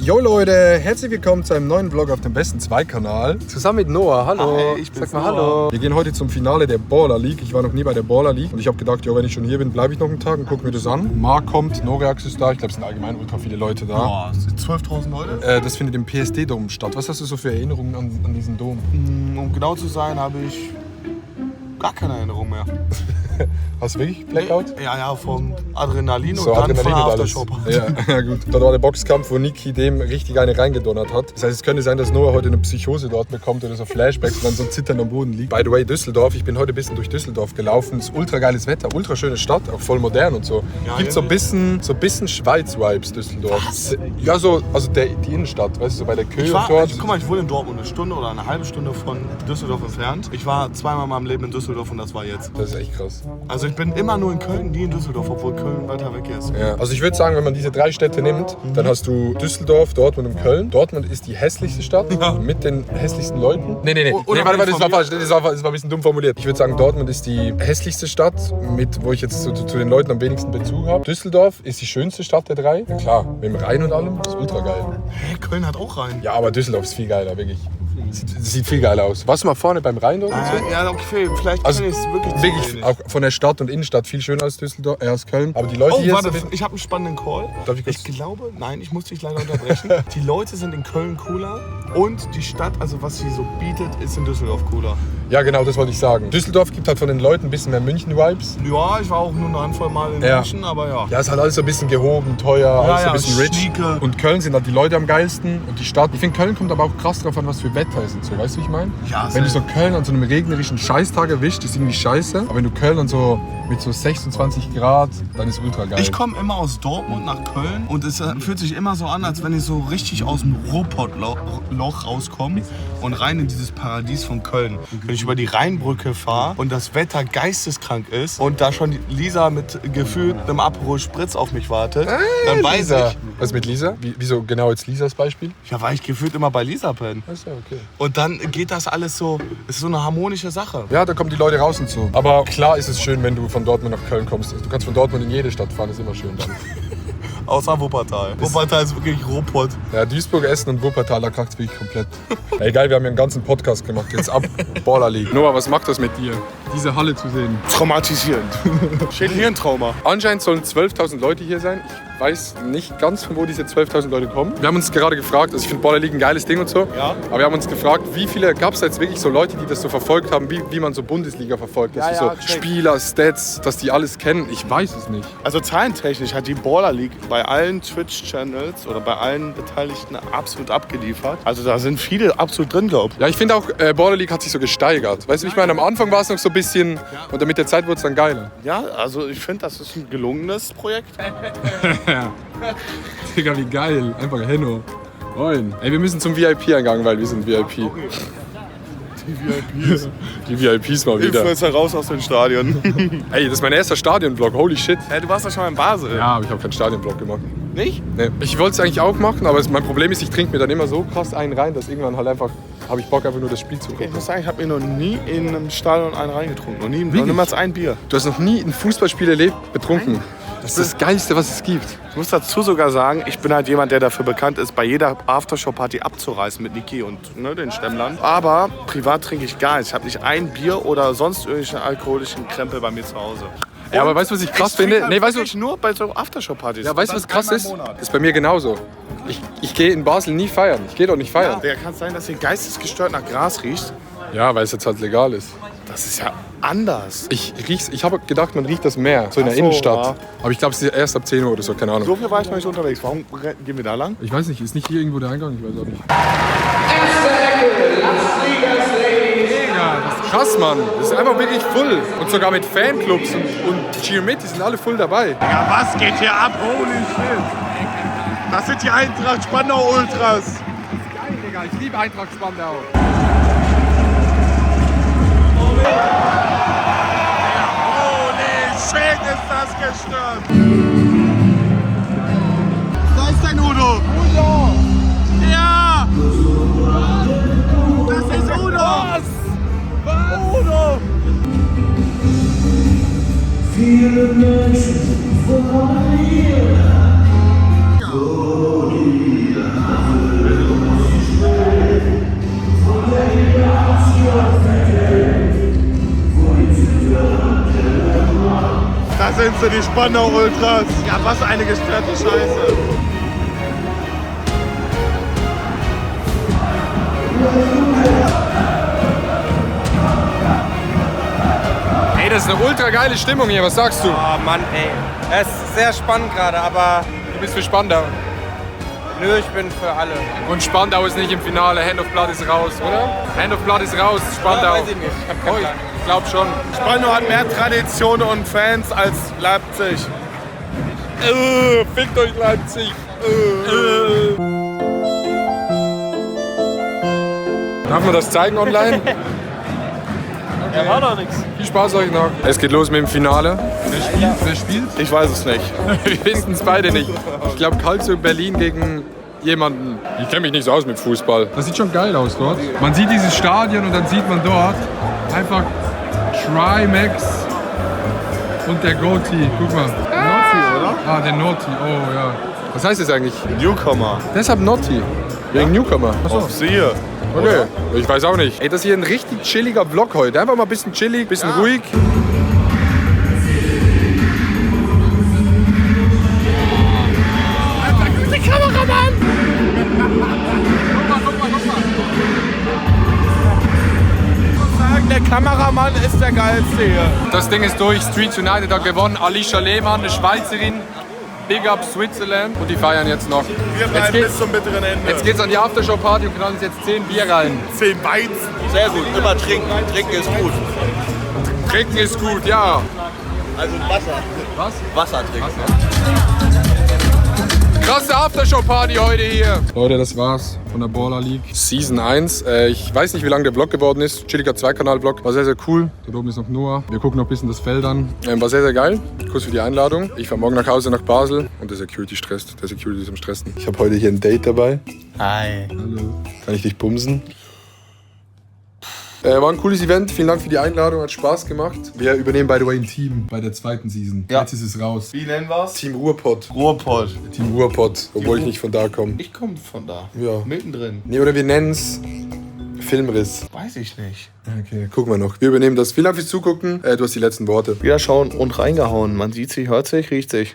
Jo Leute, herzlich willkommen zu einem neuen Vlog auf dem besten 2-Kanal. Zusammen mit Noah, hallo. Hi, ich bin's, Sag mal Noah. Hallo. Wir gehen heute zum Finale der Baller League. Ich war noch nie bei der Baller League und ich habe gedacht, jo, wenn ich schon hier bin, bleibe ich noch einen Tag und gucke mir das an. Marc kommt, Noreax ist da, ich glaube es sind allgemein ultra viele Leute da. Boah, es sind 12.000 Leute? Das findet im PSD-Dom statt. Was hast du so für Erinnerungen an diesen Dom? Um genau zu sein, habe ich gar keine Erinnerung mehr. Hast du wirklich Blackout? Ja, vom Adrenalin So, und dann Adrenalin von der und alles. Aftershow. Ja, gut. Dort war der Boxkampf, wo Niki dem richtig eine reingedonnert hat. Das heißt, es könnte sein, dass Noah heute eine Psychose dort bekommt oder so Flashbacks und dann so zitternd am Boden liegt. By the way, Düsseldorf. Ich bin heute ein bisschen durch Düsseldorf gelaufen. Es ist ultra geiles Wetter, ultra schöne Stadt, auch voll modern und so. Ja, Gibt so ein bisschen Schweiz-Vibes, Düsseldorf. Was? Ja, so, also die Innenstadt, weißt du, so bei der Köhe und dort. Guck mal, ich wohne in Dortmund, eine Stunde oder eine halbe Stunde von Düsseldorf entfernt. Ich war zweimal in meinem Leben in Düsseldorf und das war jetzt. Das ist echt krass. Also ich bin immer nur in Köln, nie in Düsseldorf, obwohl Köln weiter weg ist. Ja. Also ich würde sagen, wenn man diese 3 Städte nimmt, dann hast du Düsseldorf, Dortmund und Köln. Dortmund ist die hässlichste Stadt mit den hässlichsten Leuten. Nee, warte, das war falsch. Das war ein bisschen dumm formuliert. Ich würde sagen, Dortmund ist die hässlichste Stadt, wo ich jetzt zu den Leuten am wenigsten Bezug habe. Düsseldorf ist die schönste Stadt der 3. Ja, klar, mit dem Rhein und allem. Das ist ultra geil. Hä, Köln hat auch Rhein. Ja, aber Düsseldorf ist viel geiler, wirklich. Sieht viel geiler aus. Warst du mal vorne beim Rhein dort? Und so? Ja, okay, vielleicht Also kann ich es wirklich wirklich auch von der Stadt und Innenstadt viel schöner als Düsseldorf, als Köln. Aber die Leute Oh, hier warte, sind ich habe einen spannenden Call. Darf ich kurz- Ich glaube, nein, ich muss dich leider unterbrechen. Die Leute sind in Köln cooler und die Stadt, also was sie so bietet, ist in Düsseldorf cooler. Ja, genau, das wollte ich sagen. Düsseldorf gibt halt von den Leuten ein bisschen mehr München-Vibes. Ja, ich war auch nur eine Handvoll Mal in Ja. München, aber ja. Ja, ist halt alles so ein bisschen gehoben, teuer, alles so ein bisschen rich. schnieke. Und Köln sind halt die Leute am geilsten und die Stadt. Ich finde, Köln kommt aber auch krass drauf an, was für Wetter ist und so. Weißt du, wie ich meine? Ja, wenn du safe. so Köln an so einem regnerischen Scheißtag erwischt, ist irgendwie scheiße. Aber wenn du Köln an so mit so 26 Grad, dann ist ultra geil. Ich komme immer aus Dortmund nach Köln und es fühlt sich immer so an, als wenn ich so richtig aus dem Ruhrpottloch rauskomme und rein in dieses Paradies von Köln. Wenn ich über die Rheinbrücke fahre und das Wetter geisteskrank ist und da schon Lisa mit gefühlt einem Aperol Spritz auf mich wartet, dann weiß Lisa. ich, Was mit Lisa? Wieso genau jetzt Lisas Beispiel? ja, weil ich gefühlt immer bei Lisa bin. Achso, okay. Und dann geht das alles so, es ist so eine harmonische Sache. Ja, da kommen die Leute raus und so. Aber klar ist es schön, wenn du von Dortmund nach Köln kommst. Du kannst von Dortmund in jede Stadt fahren, ist immer schön dann. Außer Wuppertal. Wuppertal ist wirklich Ruhrpott. Ja, Duisburg, Essen und Wuppertal, da kracht's wirklich komplett. Ey, geil, wir haben hier einen ganzen Podcast gemacht. Jetzt ab Baller League. Noah, was macht das mit dir, diese Halle zu sehen? Traumatisierend. Hirntrauma. Anscheinend sollen 12.000 Leute hier sein. Ich weiß nicht ganz, von wo diese 12.000 Leute kommen. Wir haben uns gerade gefragt, also ich finde Baller League ein geiles Ding und so. Ja. Aber wir haben uns gefragt, wie viele gab es jetzt wirklich so Leute, die das so verfolgt haben, wie man so Bundesliga verfolgt. Dass Ja, die so ja, check. Spieler, Stats, dass die alles kennen. Ich weiß es nicht. Also zahlentechnisch hat die Baller League bei allen Twitch-Channels oder bei allen Beteiligten absolut abgeliefert. Also da sind viele absolut drin, glaube ich. Ja, ich finde auch, Baller League hat sich so gesteigert. Weißt du, wie ich meine? Am Anfang war es noch so ein bisschen, und dann mit der Zeit wurde es dann geiler. Ja, also ich finde, das ist ein gelungenes Projekt. Digga, wie geil. Einfach Henno. Moin. Ey, wir müssen zum VIP-Eingang, weil wir sind VIP. Die VIPs. Die VIPs mal wieder. Influencer raus aus den Stadien. Ey, das ist mein erster Stadionvlog. Holy shit. Hey, du warst doch schon mal in Basel. Ja, aber ich habe keinen Stadionvlog gemacht. Nicht? Nee. Ich wollte es eigentlich auch machen, aber mein Problem ist, ich trinke mir dann immer so krass einen rein, dass irgendwann halt einfach, habe ich Bock, einfach nur das Spiel zu Ich gucken. muss sagen, ich habe mir noch nie in einem Stadion einen reingetrunken. Noch nie, noch Wirklich? niemals ein Bier. Du hast noch nie ein Fußballspiel erlebt, betrunken. Das ist das Geilste, was es gibt. Ich muss dazu sogar sagen, ich bin halt jemand, der dafür bekannt ist, bei jeder Aftershow-Party abzureißen mit Niki und den Stemmlern. Aber privat trinke ich gar nichts. Ich habe nicht ein Bier oder sonst irgendwelchen alkoholischen Krempel bei mir zu Hause. Ja, aber weißt du, was ich krass finde? Nee, weißt du, nur bei so Aftershow-Partys. ja, weißt du, was krass Einmal ist? im Monat. Das ist bei mir genauso. Ich gehe in Basel nie feiern. Ich gehe doch nicht feiern. Ja, kann es sein, dass hier geistesgestört nach Gras riecht? Ja, weil es jetzt halt legal ist. Das ist ja anders. Ich habe gedacht, man riecht das mehr, so in der Ach so, Innenstadt. ja. Aber ich glaube, es ist erst ab 10 Uhr oder so, keine Ahnung. So viel war ich noch nicht unterwegs. Warum gehen wir da lang? Ich weiß nicht, ist nicht hier irgendwo der Eingang? Ich weiß auch nicht. Das ist krass, Mann. Das ist einfach wirklich voll. Und sogar mit Fanclubs und Geomet, die sind alle voll dabei. Ja, was geht hier ab? Holy shit. Das sind die Eintracht Spandau Ultras. Geil, Digga. Ich liebe Eintracht Spandau. Holy shit, ist das gestört. Da ist dein Udo. Udo. Ja. Das ist Udo. Was? Udo. Viele Menschen vor mir. kennst du die Spandau Ultras? Ja, was eine gestörte Scheiße. Ey, das ist eine ultra geile Stimmung hier, was sagst du? Oh Mann, ey. Es ist sehr spannend gerade, aber Du bist für Spandau. nö, ich bin für alle. Und Spandau ist nicht im Finale, Hand of Blood ist raus, oder? Hand of Blood ist raus, Spandau. Weiß ich nicht. Ich hab keine Ahnung. Ich glaub schon. Spandau hat mehr Tradition und Fans als Leipzig. Fickt euch Leipzig. Darf man das zeigen online? Ja, war doch nichts. Viel Spaß euch noch. Es geht los mit dem Finale. Wer spielt? Ich weiß es nicht. Wir wissen es beide nicht. Ich glaube Karlsruhe Berlin gegen jemanden. Ich kenne mich nicht so aus mit Fußball. Das sieht schon geil aus dort. Man sieht dieses Stadion und dann sieht man dort einfach Trimax und der Goatee. Guck mal. Nazi, oder? Ah, der Naughty. Oh ja. Was heißt das eigentlich? Newcomer. Deshalb Naughty. Wegen Newcomer. Achso. Auf Siehe. Okay. Ich weiß auch nicht. Ey, das ist hier ein richtig chilliger Vlog heute. Einfach mal ein bisschen chillig, ein bisschen ruhig. Der Kameramann ist der geilste hier. Das Ding ist durch. Streets United hat gewonnen. Alicia Lehmann, eine Schweizerin. Big up Switzerland. Und die feiern jetzt noch. Wir bleiben bis zum bitteren Ende. Jetzt geht's an die Aftershow-Party und knallen uns jetzt 10 Bier rein. 10 Weizen. Sehr gut, immer trinken. Trinken ist gut. Trinken ist gut, ja. Also Wasser. Was? Wasser trinken. Krasse Aftershow-Party heute hier. Leute, das war's von der Baller League. Season 1. Ich weiß nicht, wie lange der Vlog geworden ist. Chilliger Zweikanal-Vlog. War sehr, sehr cool. Dort oben ist noch Noah. Wir gucken noch ein bisschen das Feld an. War sehr, sehr geil. Kuss für die Einladung. Ich fahre morgen nach Hause nach Basel und der Security stresst. Der Security ist am Stressen. Ich habe heute hier ein Date dabei. Hi. Hallo. Kann ich dich bumsen? War ein cooles Event. Vielen Dank für die Einladung. Hat Spaß gemacht. Wir übernehmen, by the way, ein Team bei der zweiten Season. Ja. Jetzt ist es raus. Wie nennen wir's? Team Ruhrpott. Ruhrpott. Team Ruhrpott. Obwohl ich nicht von da komme. Ich komme von da. Ja. Mittendrin. Nee, oder wir nennen es Filmriss. Weiß ich nicht. Okay, gucken wir noch. Wir übernehmen das. Vielen Dank fürs Zugucken. Du hast die letzten Worte. Wieder schauen und reingehauen. Man sieht sich, hört sich, riecht sich.